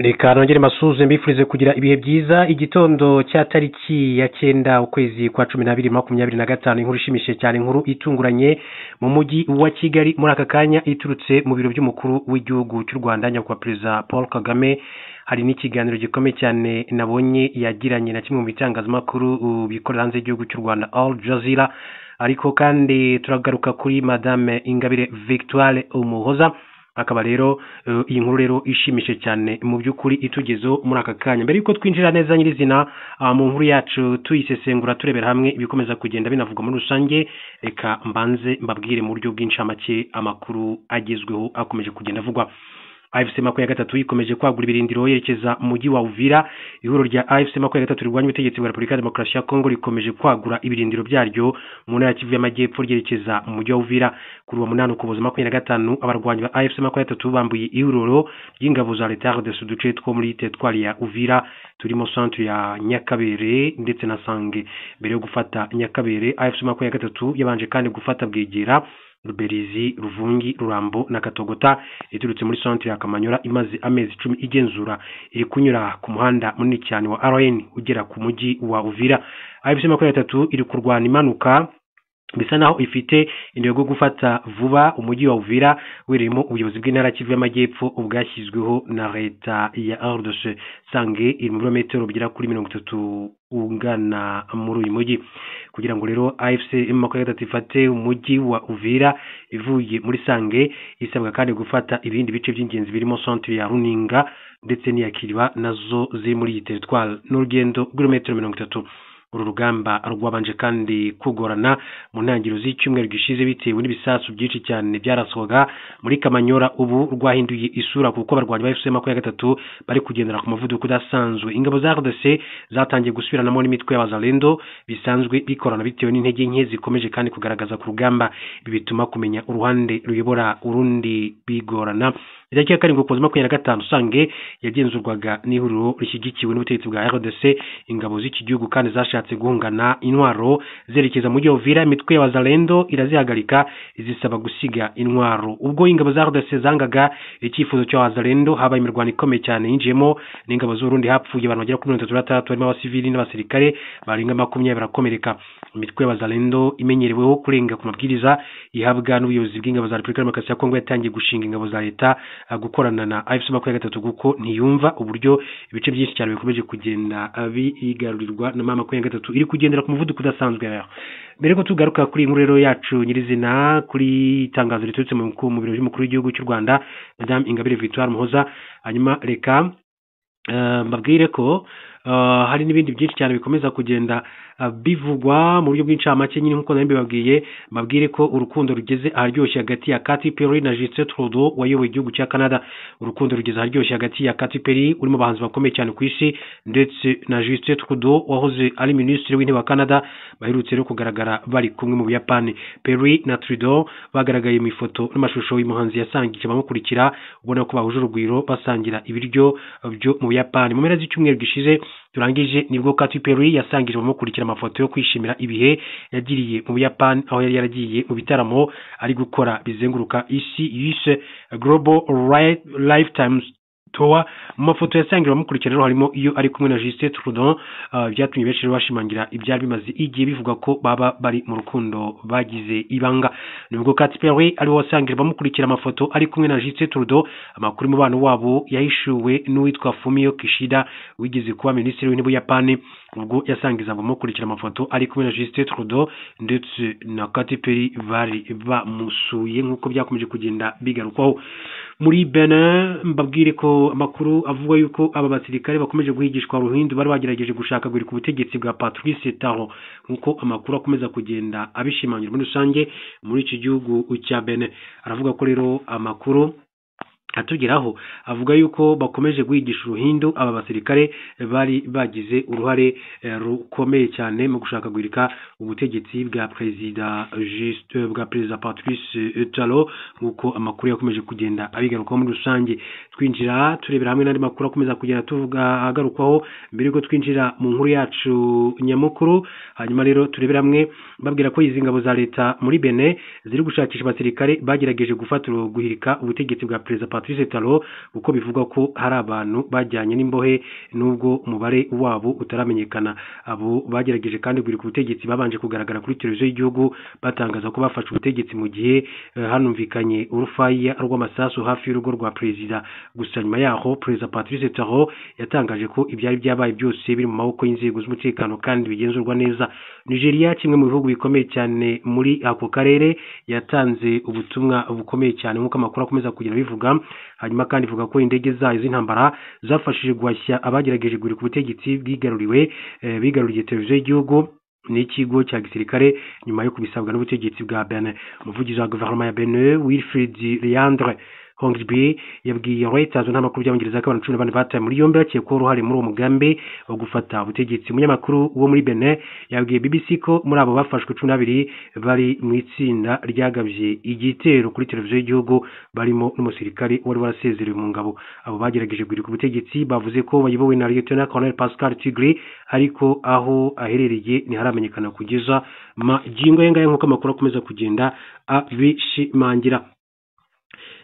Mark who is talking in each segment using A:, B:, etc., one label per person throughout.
A: Reka nongere masuze mbifurize kugira ibihe byiza. Igitondo cya tariki ya 9 ukwezi kwa 12 2025, inkuru ishimishije cyane, inkuru itunguranye mu mujyi wa Kigali muri aka kanya iturutse mu biro by'umukuru w'igihugu cy'u Rwanda nyakubahwa Perezida Paul Kagame. Hari n'ikiganiro gikomeye cyane nabonye yagiranye na kimwe mu bitangazamakuru bikorera hanze y'igihugu cy'u Rwanda, Al Jazeera. Ariko kandi turagaruka kuri Madame Ingabire Victoire Umuhoza. Akaba rero iyi nkuru rero ishimishije cyane mu by'ukuri itugezeho muri aka kanya. Mbere yuko twinjira neza nyirizina mu nkuru yacu tuyisesengura turebera hamwe ibikomeza kugenda binavugwa muri rusange, reka mbanze mbabwire mu buryo bw'incamake amakuru agezweho akomeje kugenda avugwa. AFC 23 ikomeje kwagura ibirindiro yerekeza mu mujyi wa Uvira. Ihuriro rya AFC 23 rirwanya ubutegetsi bwa Repubulika ya Demokarasi ya Kongo rikomeje kwagura ibirindiro byaryo mu ntara ya Kivu y'Amajyepfo ryerekeza mu mujyi wa Uvira. Kuri uwo 8 Ukuboza 25, abarwanyi ba AFC 23 bambuye ihuriro ry'ingabo za leta RDC uduce two muri teritwari ya Uvira turimo centre ya Nyakabere ndetse na Sange. Mbere yo gufata Nyakabere, AFC 23 yabanje kandi gufata Bwegera, Ruberizi, Ruvungi, Rurambo na Katogota iturutse muri centre ya Kamanyora imaze amezi 10 igenzura. Iri kunyura ku muhanda munini cyane wa RN ugera ku mujyi wa Uvira. AFC 23 iri kurwana imanuka bisa naho ifite intego yo gufata vuba umujyi wa Uvira wirimo ubuyobozi bw'intara Kivu y'Amajyepfo ubwashyizweho na leta ya RDC. Sange iri mu birometero bigera kuri 30 ungana muri uyu mujyi. Kugira ngo rero AFC M23 ifate umujyi wa Uvira ivuye muri Sange, isabwa kandi gufata ibindi bice by'ingenzi birimo centre ya Runinga ndetse n'iya Kiriba nazo ziri muri iyi teritwari, n'urugendo rw'ibirometero 30. Uru rugamba rwabanje kandi kugorana mu ntangiriro z'icyumweru gishize bitewe n'ibisasu byinshi cyane byaraswaga muri Kamanyora. Ubu rwahinduye isura kuko abarwanyi ba FC 23 bari kugendera ku muvuduko udasanzwe. Ingabo za RDC zatangiye gusubiranamo n'imitwe y'abazalendo bisanzwe bikorana bitewe n'intege nke zikomeje kandi kugaragaza ku rugamba. Ibi bituma kumenya uruhande ruyobora urundi bigorana. Itariki ya 7 Ukuboza 25, Sange yagenzurwaga n'ihuriro rishyigikiwe n'ubutegetsi bwa RDC. Ingabo z'iki gihugu kandi zashatse guhungana intwaro zerekeza mu mujyi wa Uvira, imitwe y'abazalendo irazihagarika izisaba gusiga intwaro. Ubwo ingabo za RDC zangaga icyifuzo cy'abazalendo, habaye imirwano ikomeye cyane yinjiyemo n'ingabo z'Urundi. Hapfuye abantu bagera kuri 36 barimo abasivili n'abasirikare barenga 20 barakomereka. Imitwe y'abazalendo imenyereweho kurenga ku mabwiriza ihabwa n'ubuyobozi bw'ingabo za Repubulika ya Demokarasi ya Kongo yatangiye gushinga ingabo za leta gukorana na AFC 23 kuko ntiyumva uburyo ibice byinshi cyane bikomeje kugenda bigarurirwa na mama 23 iri kugendera ku muvuduko udasanzwe. Mbere ko tugaruka kuri inkuru rero yacu nyirizina, kuri itangazo riturutse mu biro by'umukuru w'igihugu cy'u Rwanda Madame Ingabire Victoire Muhoza, hanyuma reka mbabwire ko hari n'ibindi byinshi cyane bikomeza kugenda bivugwa mu buryo bw'incamake nyine nk'uko nari mbibabwiye. Mbabwire ko urukundo rugeze aharyoshye hagati ya Katy Perry na Justin Trudeau wayoboye igihugu cya Canada. Urukundo rugeze aharyoshye hagati ya Katy Perry uri mu bahanzi bakomeye cyane ku isi ndetse na Justin Trudeau wahoze ari minisitiri w'intebe wa Canada, baherutse rero kugaragara bari kumwe mu Buyapani. Perry na Trudeau bagaragaye mu ifoto n'amashusho y'umuhanzi yasangije abamukurikira, ubona ko bahuje urugwiro basangira ibiryo byo mu Buyapani. Mu mpera z'icyumweru gishize turangije nibwo Katy Perry yasangije abamukurikira amafoto yo kwishimira ibihe yagiriye mu Buyapani, aho yari yaragiye mu bitaramo ari gukora bizenguruka isi yise Global Lifetime Tour. Mu mafoto yasangira abamukurikira rero harimo iyo ari kumwe na Justin Trudeau, byatumye benshi bashimangira ibyari bimaze igihe bivuga ko baba bari mu rukundo bagize ibanga. Nubwo Katy Perry ari we wasangira abamukurikira amafoto ari kumwe na Justin Trudeau, amakuru y'umubano wabo yahishuwe n'uwitwa Fumio Kishida wigeze kuba minisitiri w'intebe w'Ubuyapani, ubwo yasangiza abamukurikira amafoto ari kumwe na Justin Trudeau ndetse na Katy Perry bari bamusuye nk'uko byakomeje kugenda bigarukwaho. Muri Benin mbabwire ko amakuru avuga yuko aba basirikare bakomeje guhigishwa ruhindu bari bagerageje gushaka guhirika ubutegetsi bwa Patrice Talon, nk'uko amakuru akomeza kugenda abishimangira muri rusange muri iki gihugu cya Benin. Aravuga ko rero amakuru atugeraho avuga yuko bakomeje guhigisha uruhindu aba basirikare bari bagize uruhare rukomeye cyane mu gushaka guhirika ubutegetsi bwa Perezida Juste bwa Perezida Patrice Talon, nk'uko amakuru yakomeje kugenda abigarukaho muri rusange. Twinjira turebera hamwe n'andi makuru akomeza kugenda tuvuga agarukwaho mbere yuko twinjira mu nkuru yacu nyamukuru. Hanyuma rero turebera hamwe babwira ko izi ngabo za leta muri Benin ziri gushakisha abasirikare bagerageje gufata guhirika ubutegetsi bwa Perezida Patrice Talon, kuko bivugwa ko hari abantu bajyanye n'imbohe nubwo umubare wabo utaramenyekana. Abo bagerageje kandi guhirika ubutegetsi babanje kugaragara kuri televiziyo y'igihugu batangaza ko bafashe ubutegetsi mu gihe hanumvikanye urufaya rw'amasasu hafi y'urugo rwa perezida. Gusa nyuma yaho Perezida Patrice Talon yatangaje ko ibyari byabaye byose biri mu maboko y'inzego z'umutekano kandi bigenzurwa neza. Nigeria, kimwe mu bihugu bikomeye cyane muri ako karere, yatanze ubutumwa bukomeye cyane nk'uko amakuru akomeza kugenda bivuga. Hanyuma kandi ivuga ko indege zayo z'intambara zafashije guhashya abagerageje guhirika ubutegetsi bwigaruriwe bigaruriye televiziyo y'igihugu n'ikigo cya gisirikare nyuma yo kubisabwa n'ubutegetsi bwa Benin. Umuvugizi wa guverinoma ya Benin, Wilfried Leandre Hongsby, yabwiye Reuters n'amakuru by'Abongereza ko abantu 14 batawe muri yombi bakekwaho uruhare muri uwo mugambi wo gufata ubutegetsi. Umunyamakuru wo muri Benin yabwiye BBC ko muri abo bafashwe 12 bari mu itsinda ryagabye igitero kuri televiziyo y'igihugu, barimo n'umusirikare wari warasezerewe mu ngabo. Abo bagerageje guhirika ubutegetsi bavuze ko bayobowe na Lieutenant Colonel Pascal Tigri, ariko aho aherereye ntiharamenyekana kugeza magingo aya ngaya, nk'uko amakuru akomeza kugenda abishimangira.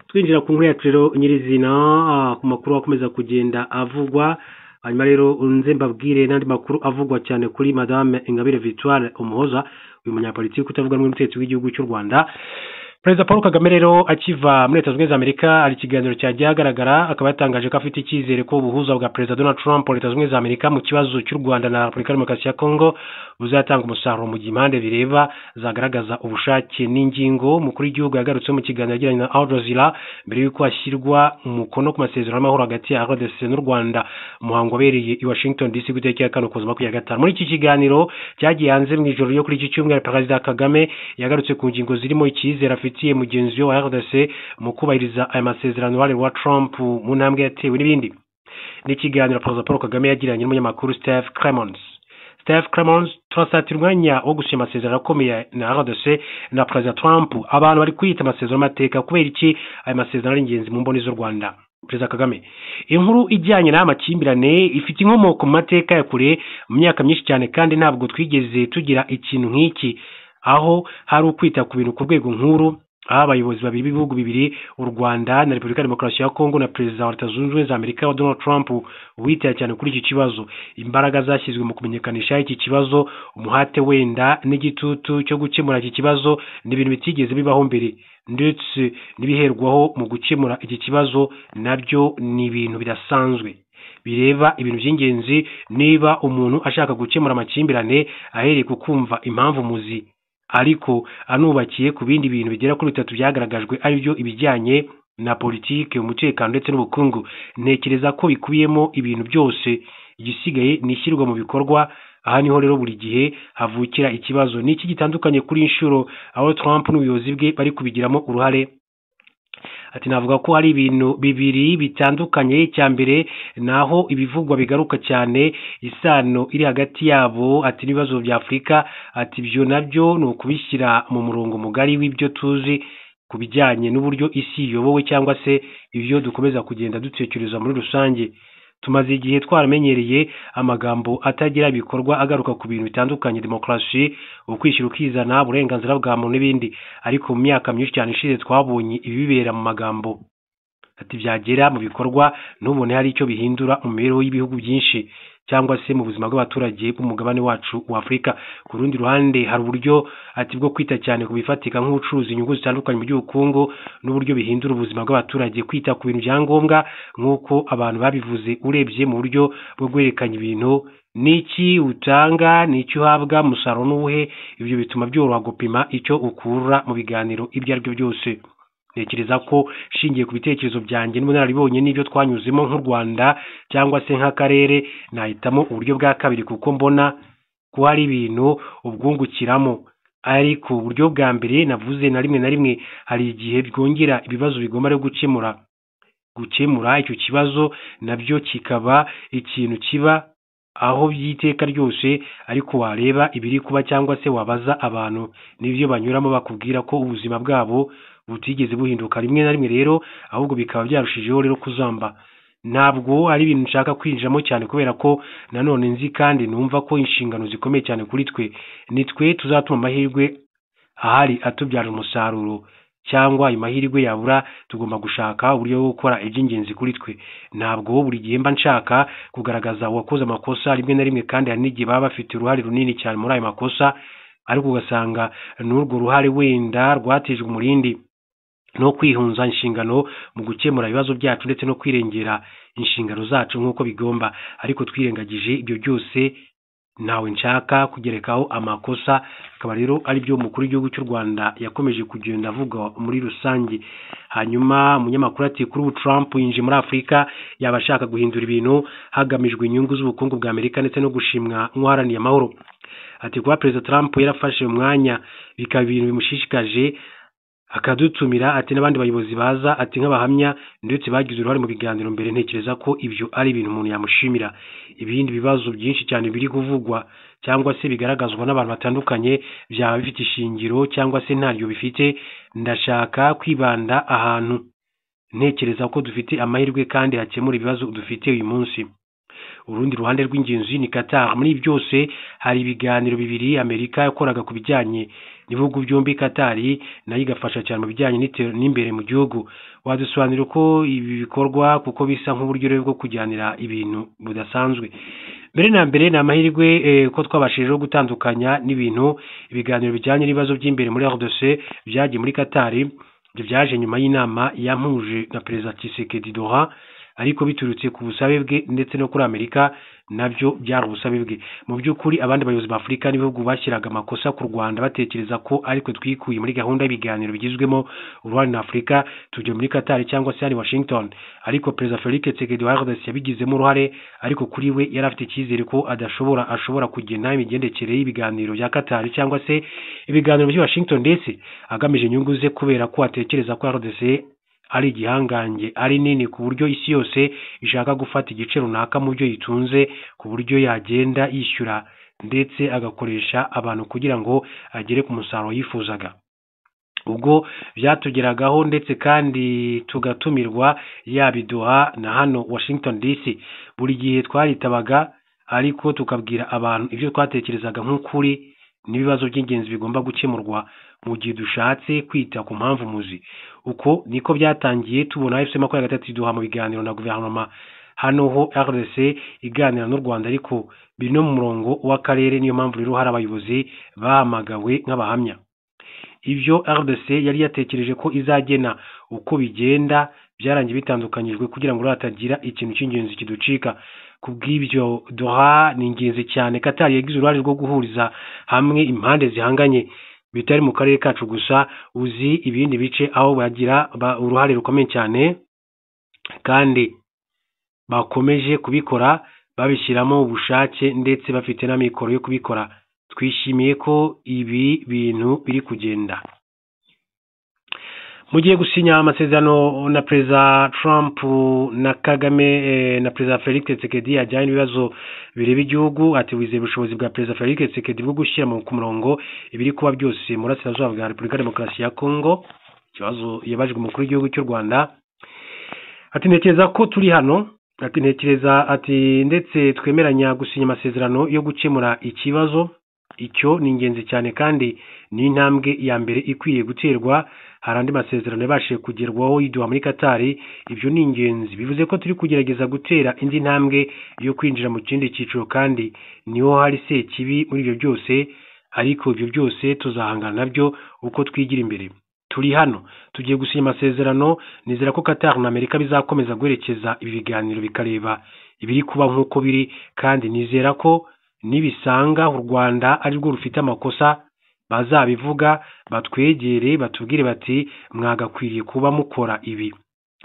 A: Twinjira ku nkuru yacu rero nyirizina, ku makuru akomeza kugenda avugwa. Hanyuma rero nze mbabwire n'andi makuru avugwa cyane kuri Madame Ingabire Victoire Umuhoza, uyu munyapolitiki utavuga rumwe n'ubutegetsi bw'igihugu cy'u Rwanda. Perezida Paul Kagame rero akiva muri Leta Zunze Ubumwe za Amerika, hari ikiganiro cyagiye ahagaragara, akaba yatangaje ko afite icyizere ko ubuhuza bwa Perezida Donald Trump wa Leta Zunze Ubumwe za Amerika mu kibazo cy'u Rwanda na Repubulika Demokarasi ya Kongo buzatanga umusaruro mu gihe impande bireba zagaragaza ubushake n'ingingo. Umukuru w'igihugu yagarutse mu kiganiro yagiranye na Al Jazeera mbere y'uko hashyirwa umukono ku masezerano y'amahoro hagati ya RDC n'u Rwanda, umuhango wabereye i Washington DC ku itariki ya 5 Ukuboza 2025. Muri iki kiganiro cyagiye hanze mu ijoro ryo kuri iki cyumweru, Perezida Kagame yagarutse ku ngingo zirimo icyizere afitiye mugenzi we wa RDC mu kubahiriza aya masezerano, uruhare rwa Trump mu ntambwe yatewe n'ibindi. N'ikiganiro Perezida Paul Kagame yagiranye n'umunyamakuru Steve Clemons. Steve Clemons: turasatira umwanya wo gusinya amasezerano akomeye na RDC na Perezida Trump. Abantu bari kwita amasezerano y'amateka. Kubera iki aya masezerano ari ingenzi mu mboni z'u Rwanda? Perezida Kagame: inkuru ijyanye n'aya makimbirane ifite inkomoko mu mateka ya kure, mu myaka myinshi cyane, kandi ntabwo twigeze tugira ikintu nk'iki aho hari ukwita ku bintu ku rwego nkuru, aho abayobozi babiri b'ibihugu bibiri, u Rwanda na Repubulika ya Demokarasi ya Kongo, na Perezida wa Leta Zunze Ubumwe za Amerika wa Donald Trump witaye cyane kuri iki kibazo. Imbaraga zashyizwe mu kumenyekanisha iki kibazo, umuhate wenda n'igitutu cyo gukemura iki kibazo ni ibintu bitigeze bibaho mbere, ndetse n'ibiherwaho mu gukemura iki kibazo nabyo ni ibintu bidasanzwe bireba ibintu by'ingenzi. Niba umuntu ashaka gukemura amakimbirane ahereye ku kumva impamvu muzi, ariko anubakiye ku bindi bintu bigera kuri bitatu byagaragajwe, aribyo ibijyanye na politike, umutekano ndetse n'ubukungu, ntekereza ko bikubiyemo ibintu byose. Igisigaye ni ishyirwa mu bikorwa. Aha niho rero buri gihe havukira ikibazo. Ni iki gitandukanye kuri inshuro aho Trump n'ubuyobozi bwe bari kubigiramo uruhare? Ati navuga ko hari ibintu bibiri bitandukanye. Icya mbere naho ibivugwa bigaruka cyane isano iri hagati yabo, ati n'ibibazo bya Afurika, ati ibyo nabyo ni ukubishyira mu murongo mugari w'ibyo tuzi ku bijyanye n'uburyo isi iyobowe cyangwa se ibyo dukomeza kugenda dutekereza muri rusange. Tumaze igihe twaramenyereye amagambo atagira ibikorwa agaruka ku bintu bitandukanye, demokarasi, ukwishyira ukizana, uburenganzira bwa muntu n'ibindi, ariko mu myaka myinshi cyane ishize twabonye ibibera mu magambo, ati byagera mu bikorwa ntubone hari icyo bihindura mu mibereho y'ibihugu byinshi cyangwa se mu buzima bw'abaturage b'umugabane wacu wa Afurika. Ku rundi ruhande hari uburyo ati bwo kwita cyane ku bifatika nk'ubucuruzi, inyungu zitandukanye mu by'ubukungu n'uburyo bihindura ubuzima bw'abaturage, kwita ku bintu bya ngombwa nk'uko abantu babivuze. Urebye mu buryo bwo guhererekanya ibintu, n'iki utanga n'icyo uhabwa, umusaruro n'uwuhe, ibyo bituma byoroha gupima icyo ukura mu biganiro ibyo ari byo byose. Ntekereza ko nshingiye ku bitekerezo byanjye n'ubunararibonye n'ibyo twanyuzemo nk'u Rwanda cyangwa se nk'akarere, nahitamo uburyo bwa kabiri kuko mbona ko hari ibintu ubwungukiramo. Ariko uburyo bwa mbere navuze na rimwe na rimwe hari igihe bwongera ibibazo bigomba rero gukemura icyo kibazo nabyo kikaba ikintu kiba aho by'iteka ryose, ariko wareba ibiri kuba cyangwa se wabaza abantu n'ibyo banyuramo bakubwira ko ubuzima bwabo butigeze buhinduka rimwe na rimwe rero, ahubwo bikaba byarushijeho rero kuzamba. Ntabwo ari ibintu nshaka kwinjiramo cyane kubera ko nanone nzi kandi numva ko inshingano zikomeye cyane kuri twe, ni twe tuzatuma amahirwe ahari atubyara umusaruro cyangwa ayo mahirwe yabura, tugomba gushaka uburyo bwo gukora iby'ingenzi kuri twe. Ntabwo buri gihe mba nshaka kugaragaza uwakoze amakosa rimwe na rimwe, kandi hari n'igihe baba bafite uruhare runini cyane muri ayo makosa, ariko ugasanga n'urwo ruhare wenda rwatijwe umurindi no kwihunza inshingano mu gukemura ibibazo byacu ndetse no kwirengera inshingano zacu nk'uko bigomba. Ariko twirengagije ibyo byose, ntawe nshaka kugerekaho amakosa. Akaba rero ari byo umukuru w'igihugu cy'u Rwanda yakomeje kugenda avuga muri rusange. Hanyuma umunyamakuru ati kuri ubu Trump yinjiye muri Afurika, yaba ashaka guhindura ibintu hagamijwe inyungu z'ubukungu bwa Amerika ndetse no gushimwa nk'uwaharaniye amahoro. Ati kuba Perezida Trump yarafashe umwanya bikaba ibintu bimushishikaje akadutumira, ati n'abandi bayobozi baza, ati nk'abahamya ndetse bagize uruhare mu biganiro mbere, ntekereza ko ibyo ari ibintu umuntu yamushimira. Ibindi bibazo byinshi cyane biri kuvugwa cyangwa se bigaragazwa n'abantu batandukanye byaba bifite ishingiro cyangwa se ntaryo bifite. Ndashaka kwibanda ahantu ntekereza ko dufite amahirwe kandi hakemura ibibazo dufite uyu munsi. Urundi ruhande rw'ingenzi ni Qatar. Muri byose hari ibiganiro bibiri Amerika yakoraga ku bijyanye n'ibihugu byombi, Qatar nayo igafasha cyane mu bijyanye n'imbere mu gihugu. Wadusobanurira uko ibi bikorwa, kuko bisa nk'uburyo bwo kujyanira ibintu budasanzwe. Mbere na mbere ni amahirwe ko twabashije gutandukanya n'ibintu. Ibiganiro bijyanye n'ibibazo by'imbere muri RDC byagiye muri Qatar, ibyo byaje nyuma y'inama yampuje na Perezida Tshisekedi Doha, ariko biturutse ku busabe bwe ndetse no kuri Amerika nabyo byari ubusabe bwe. Mu by'ukuri abandi bayobozi ba Afurika n'ibihugu bashyiraga amakosa ku Rwanda batekereza ko ariko twikuye muri gahunda y'ibiganiro bigizwemo uruhare na Afurika tujya muri Qatar cyangwa se Washington. Ariko Perezida Felix Tshisekedi wa RDC yabigizemo uruhare, ariko kuri we yari afite icyizere ko ashobora kugena imigendekere y'ibiganiro bya Qatar cyangwa se ibiganiro by'i Washington, ndetse agamije inyungu ze, kubera ko atekereza ko RDC ari igihangange, ari nini ku buryo isi yose ishaka gufata igice runaka mu byo yitunze, ku buryo yagenda yishyura ndetse agakoresha abantu kugira ngo agere ku musaruro yifuzaga. Ubwo byatugeragaho ndetse kandi tugatumirwa yaba i Doha na hano Washington DC, buri gihe twaritabaga, ariko tukabwira abantu ibyo twatekerezaga nk'ukuri n'ibibazo by'ingenzi bigomba gukemurwa mu gihe dushatse kwita ku mpamvu muzi. Uko niko byatangiye tubona AFC 23 iduha mu biganiro na guverinoma, hano ho RDC iganira n'u Rwanda, ariko biri no mu murongo w'akarere. Niyo mpamvu rero hari abayobozi bahamagawe nk'abahamya. Ibyo RDC yari yatekereje ko izagena uko bigenda byarangiye bitandukanyijwe kugira ngo hatagira ikintu cy'ingenzi kiducika. Kubw'ibyo Doha ni ingenzi cyane. Qatar yagize uruhare rwo guhuriza hamwe impande zihanganye bitari mu karere kacu gusa, uzi ibindi bice aho bagira uruhare rukomeye cyane, kandi bakomeje kubikora babishyiramo ubushake ndetse bafite n'amikoro yo kubikora. Twishimiye ko ibi bintu biri kugenda. Mugiye gusinya amasezerano na Perezida Trump na Kagame na Perezida Felix Tshisekedi ajyanye n'ibibazo bireba igihugu. Ati wizeye ubushobozi bwa Perezida Felix Tshisekedi bwo gushyira ku murongo ibiri kuba byose mu burasirazuba bwa Repubulika Demokarasi ya Kongo? Ikibazo yabajwe umukuru w'igihugu cy'u Rwanda. Ati ntekereza ko turi hano, ati ntekereza, ati ndetse twemeranya gusinya amasezerano yo gukemura ikibazo. Icyo ni ingenzi cyane kandi ni intambwe ya mbere ikwiye guterwa. Hari andi masezerano yabashije kugerwaho yiduha muri Qatar, ibyo ni ingenzi. Bivuze ko turi kugerageza gutera indi ntambwe yo kwinjira mu kindi cyiciro, kandi niho hari sekibi muri ibyo byose, ariko ibyo byose tuzahangana nabyo uko twigira imbere. Turi hano tugiye gusinya amasezerano, nizera ko Qatar na Amerika bizakomeza guherekeza ibi biganiro bikareba ibiri kuba nk'uko biri, kandi nizera ko nibisanga u Rwanda ari rwo rufite amakosa bazabivuga, batwegere batubwire bati mwagakwiriye kuba mukora ibi.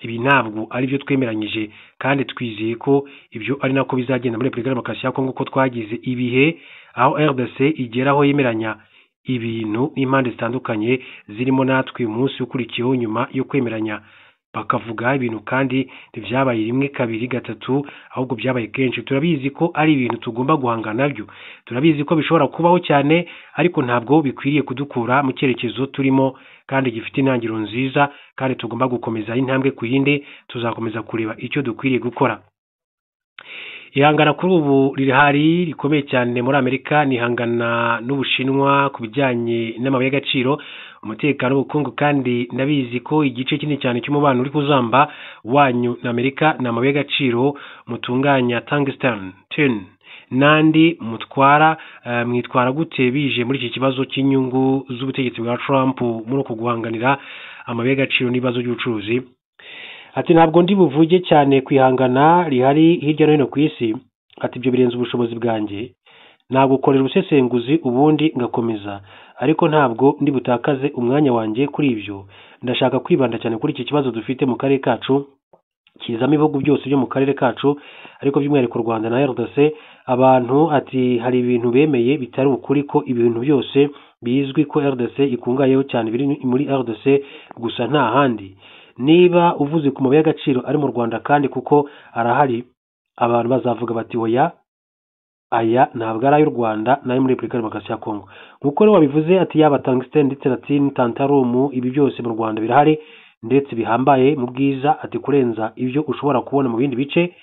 A: Ibi ntabwo ari byo twemeranyije, kandi twizeye ko ibyo ari nako bizagenda muri Repubulika Demokarasi ya Kongo, ko twagize ibihe aho RDC igeraho yemeranya ibintu n'impande zitandukanye zirimo natwe umunsi ukurikiyeho nyuma yo kwemeranya bakavuga ibintu, kandi ntibyabaye rimwe kabiri gatatu, ahubwo byabaye kenshi. Turabizi ko ari ibintu tugomba guhangana nabyo, turabizi ko bishobora kubaho cyane, ariko ntabwo bikwiriye kudukura mu cyerekezo turimo kandi gifite intangiriro nziza, kandi tugomba gukomeza intambwe ku yindi. Tuzakomeza kureba icyo dukwiriye gukora. Ihangana kuri ubu rirahari rikomeye cyane muri Amerika, ni ihangana n'Ubushinwa ku bijyanye n'amabuye y'agaciro, umutekano w'ubukungu, kandi ndabizi ko igice kinini cyane cy'umubano uri kuzamba wanyu na Amerika ni amabuye y'agaciro mutunganya tungsten, tin n'andi mutwara. Mwitwara gute bije muri iki kibazo cy'inyungu z'ubutegetsi bwa Trump muri uku guhanganira amabuye y'agaciro n'ibibazo by'ubucuruzi? Ati ntabwo ndi buvuge cyane ku ihangana rihari hirya no hino ku isi, ati ibyo birenze ubushobozi bwanjye, nagukorera ubusesenguzi ubundi ngakomeza, ariko ntabwo ndi butakaze umwanya wanjye kuri ibyo. Ndashaka kwibanda cyane kuri iki kibazo dufite mu karere kacu, kizamo ibihugu byose byo mu karere kacu, ariko by'umwihariko u Rwanda na RDC. Abantu ati hari ibintu bemeye bitari ukuri, ko ibintu byose bizwi ko RDC ikungayeho cyane biri muri RDC gusa nta handi. Niba uvuze ku mabuye y'agaciro ari mu Rwanda kandi kuko arahari, abantu bazavuga bati oya, aya ntabwo ari ay'u Rwanda n'ayo muri Repubulika Demokarasi ya Kongo. Nk'uko rero wabivuze ati yaba tungsten ndetse na tin, tantalum, ibi byose mu Rwanda birahari ndetse bihambaye mu bwiza, ati kurenza ibyo ushobora kubona mu bindi bice.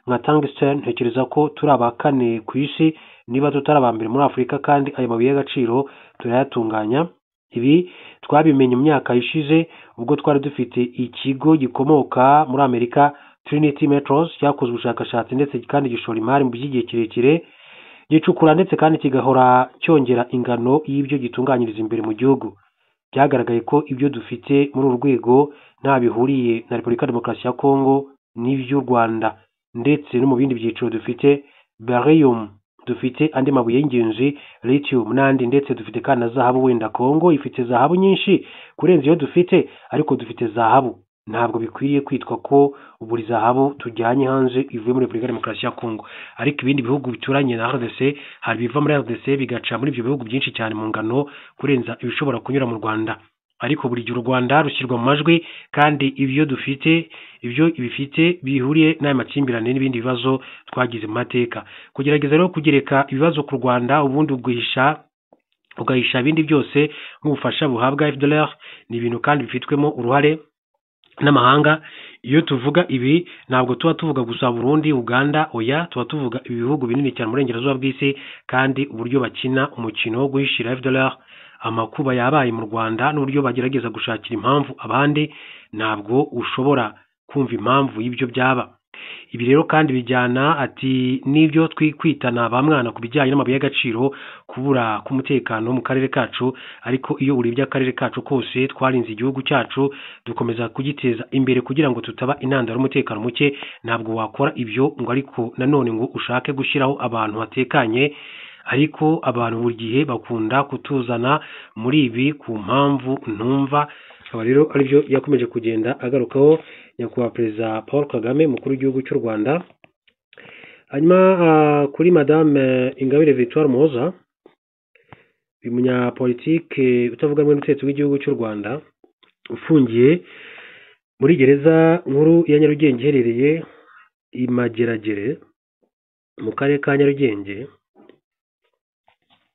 A: Nka tungsten ntekereza ko turi aba kane ku isi niba tutari aba mbere muri Afurika, kandi ayo mabuye y'agaciro turayatunganya. Ibi twabimenye mu myaka ishize ubwo twari dufite ikigo gikomoka muri Amerika Trinity Metals cyakoze ubushakashatsi ndetse kandi gishora imari mu by'igihe kirekire, gicukura ndetse kandi kigahora cyongera ingano y'ibyo gitunganyiriza imbere mu gihugu. Byagaragaye ko ibyo dufite muri uru rwego nta bihuriye na Repubulika Demokarasi ya Kongo n'iby'u Rwanda, ndetse no mu bindi byiciro dufite barium, dufite andi mabuye y'ingenzi lithium n'andi, ndetse dufite kandi na zahabu. Wenda Kongo ifite zahabu nyinshi kurenza iyo dufite, ariko dufite zahabu. Ntabwo bikwiriye kwitwa ko buri zahabu tujyanye hanze ivuye muri Repubulika Demokarasi ya Kongo, ariko ibindi bihugu bituranye na RDC hari ibiva muri RDC bigaca muri ibyo bihugu byinshi cyane mu ngano kurenza ibishobora kunyura mu Rwanda. Ariko buri gihe u Rwanda rushyirwa mu majwi, kandi ibyo dufite ibyo bifite bihuriye n'aya makimbirane n'ibindi bibazo twagize mu mateka. Kugerageza rero kugereka ibibazo ku Rwanda ubundi ugahisha ibindi byose nk'ubufasha buhabwa FDLR ni ibintu kandi bifitwemo uruhare n'amahanga. Iyo tuvuga ibi ntabwo tuba tuvuga gusa Burundi, Uganda, oya, tuba tuvuga ibihugu binini cyane mu burengerazuba bw'isi, kandi uburyo bakina umukino wo guhishira FDLR amakuba yabaye mu Rwanda n'uburyo bagerageza gushakira impamvu abandi, ntabwo ushobora kumva impamvu y'ibyo byaba. Ibi rero kandi bijyana ati n'ibyo twikwitana ba mwana ku bijyanye n'amabuye y'agaciro, kubura k'umutekano mu karere kacu. Ariko iyo urebye akarere kacu kose, twarinze igihugu cyacu, dukomeza kugiteza imbere kugira ngo tutaba intandaro y'umutekano muke. Ntabwo wakora ibyo ngo ariko nanone ngo ushake gushyiraho abantu hatekanye, ariko abantu buri gihe bakunda kutuzana muri ibi ku mpamvu ntumva. Akaba rero aribyo yakomeje kugenda agarukaho nyakubahwa Perezida Paul Kagame, umukuru w'igihugu cy'u Rwanda. Hanyuma kuri Madame Ingabire Victoire Muhoza, uyu munyapolitike utavuga rumwe n'ubutegetsi bw'igihugu cy'u Rwanda, ufungiye muri gereza nkuru ya Nyarugenge iherereye i Mageragere mu karere ka Nyarugenge.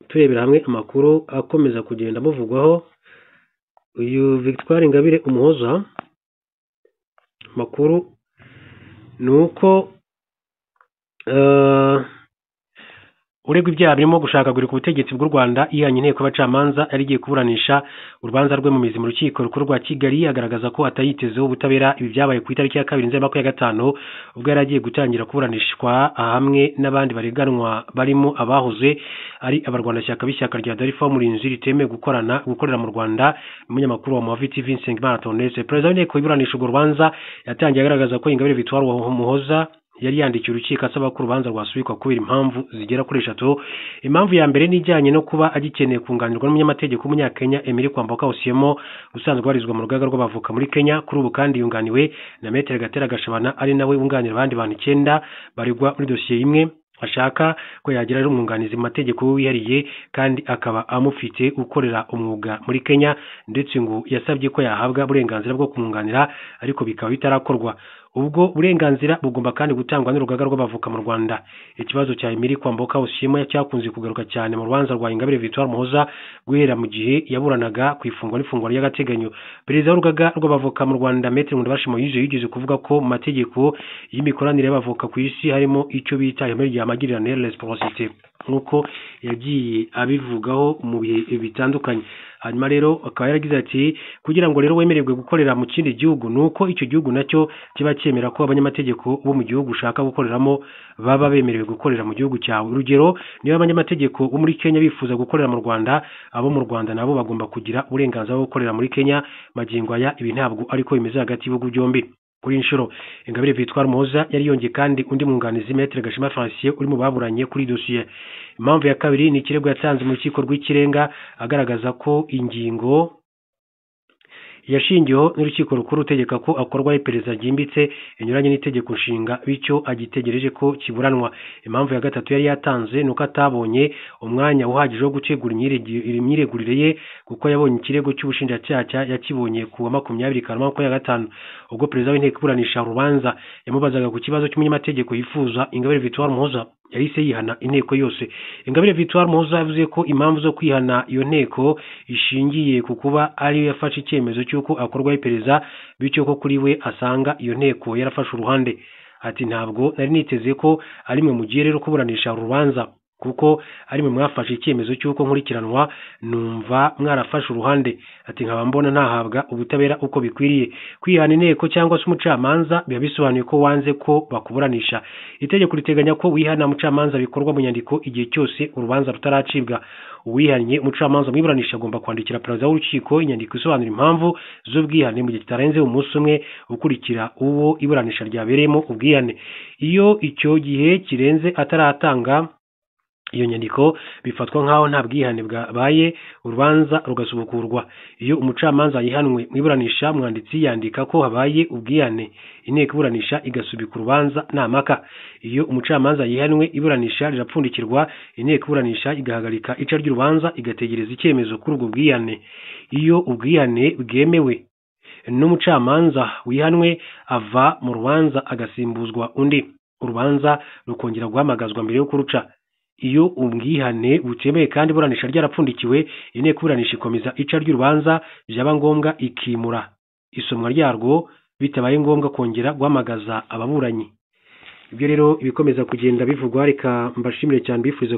A: Turebera hamwe amakuru akomeza kugenda amuvugwaho, uyu Victoire Ingabire Umuhoza, amakuru ni uko uregwa ibyaha birimo gushakagurika ubutegetsi bw'u Rwanda yihanye inteko y'abacamanza yari igiye kuburanisha urubanza rwe mu mizi mu rukiko rukuru rwa Kigali, agaragaza ko atayitezeho ubutabera. Ibi byabaye ku itariki ya 2 Nzeri 2025 ubwo yari agiye gutangira kuburanishwa hamwe n'abandi bareganwa barimo abahoze ari abarwanashyaka b'ishyaka rya Dalfa Umurinzi ritemewe gukorera mu Rwanda. Umunyamakuru wa Muhavi TV Nsengimana Tonese, perezida w'inteko iburanisha urwo rubanza, yatangiye agaragaza ko Ingabire Victoire Muhoza yari yandikiye urukiko asaba ko urubanza rwasubikwa kubera impamvu zigera kuri 3. Impamvu ya mbere ni ijyanye no kuba agikeneye kunganirwa n'umunyamategeko w'umunyakenya Emily Kwamboka Osiemo, usanzwe ubarizwa mu rugaga rw'abavoka muri Kenya. Kuri ubu kandi yunganiwe na Maître Gatera Gashabana, ari nawe wunganira abandi bantu 9 baregwa muri dosiye imwe. Ashaka ko yagira ari umwunganizi mu mategeko wihariye kandi akaba amufite ukorera umwuga muri Kenya, ndetse ngo yasabye ko yahabwa uburenganzira bwo kumwunganira, ariko bikaba bitarakorwa. Ubwo burenganzira bugomba kandi gutangwa n'urugaga rw'abavoka mu Rwanda. Ikibazo cya Emily Kwamboka Osiemo cyakunze kugaruka cyane mu rubanza rwa Ingabire Victoire Muhoza guhera mu gihe yaburanaga ku ifungwa n'ifungwa ry'agateganyo. Perezida w'urugaga rw'abavoka mu Rwanda Maître Nkundabarashi Moise yigeze kuvuga ko mu mategeko y'imikoranire y'abavoka ku isi harimo icyo bita ihame rya magirirane reciprocité, nk'uko yagiye abivugaho mu bihe bitandukanye. Hanyuma rero akaba yaragize ati kugira ngo rero wemererwe gukorera mu kindi gihugu nuko icyo gihugu nacyo kiba cyemera ko abanyamategeko bo mu gihugu ushaka gukoreramo baba bemerewe gukorera mu gihugu cyawe. Urugero, niba abanyamategeko bo muri Kenya bifuza gukorera mu Rwanda, abo mu Rwanda nabo bagomba kugira uburenganzira bwo gukorera muri Kenya. Magingo aya ibi ntabwo ariko bimeze hagati y'ibihugu byombi. Kuri inshuro Ingabire Victoire Muhoza yari yongeye kandi undi mwunganizi Maître Gashema Francien uri mu baburanye kuri dosiye. Impamvu ya kabiri ni ikirego yatanze mu rukiko rw'ikirenga agaragaza ko ingingo yashingiweho n'urukiko rukuru rutegeka ko akorwaho iperereza ryimbitse inyuranye n'itegeko nshinga, bityo agitegereje ko kiburanwa. Impamvu ya gatatu yari yatanze ni uko atabonye umwanya uhagije wo gutegura imyiregurire ye, kuko yabonye ikirego cy'ubushinjacyaha yakibonye ku wa 20 Kanama 2025, ubwo perezida w'inteko iburanisha urubanza yamubazaga ku kibazo cy'umunyamategeko yifuza Ingabire Victoire Muhoza yahise yihana inteko yose. Ingabire Victoire Muhoza yavuze ko impamvu zo kwihana iyo nteko ishingiye ku kuba ariyo yafashe icyemezo cy'uko akorwaho iperereza, bityo ko kuri we asanga iyo nteko yarafashe uruhande. Ati ntabwo nari niteze ko ari mwe mugiye rero kuburanisha urubanza, kuko ari mwe mwafashe icyemezo cy'uko nkurikiranwa, numva mwarafashe uruhande. Ati nkaba mbona ntahabwa ubutabera uko bikwiriye. Kwihana inteko cyangwa se umucamanza biba bisobanuye ko wanze ko bakuburanisha. Itegeko riteganya ko wihana umucamanza bikorwa mu nyandiko igihe cyose urubanza rutaracibwa. Uwihannye umucamanza mu iburanisha agomba kwandikira perezida w'urukiko inyandiko isobanura impamvu z'ubwihane mu gihe kitarenze umunsi umwe ukurikira uwo iburanisha ryabereyemo ubwihane. Iyo icyo gihe kirenze ataratanga iyo nyandiko bifatwa nk'aho nta bwihane bwabaye, urubanza rugasubukurwa. Iyo umucamanza yihanwe mu iburanisha, umwanditsi yandika ko habaye ubwihane, inteko iburanisha igasubika urubanza nta mpaka. Iyo umucamanza yihanwe, iburanisha rirapfundikirwa, inteko iburanisha igahagarika ica ry'urubanza igategereza icyemezo kuri ubwo bwihane. Iyo ubwihane bwemewe n'umucamanza wihanwe ava mu rubanza agasimbuzwa undi, urubanza rukongera guhamagazwa mbere yo kuruca. Iyo ubwihane butemewe kandi iburanisha ryarapfundikiwe, inteko iburanisha ikomeza ica ry'urubanza, byaba ngombwa ikimura isomwa ryarwo, bitabaye ngombwa kongera guhamagaza ababuranyi. Ibyo rero ibikomeza kugenda bivugwa. Reka mbashimire cyane, mbifurize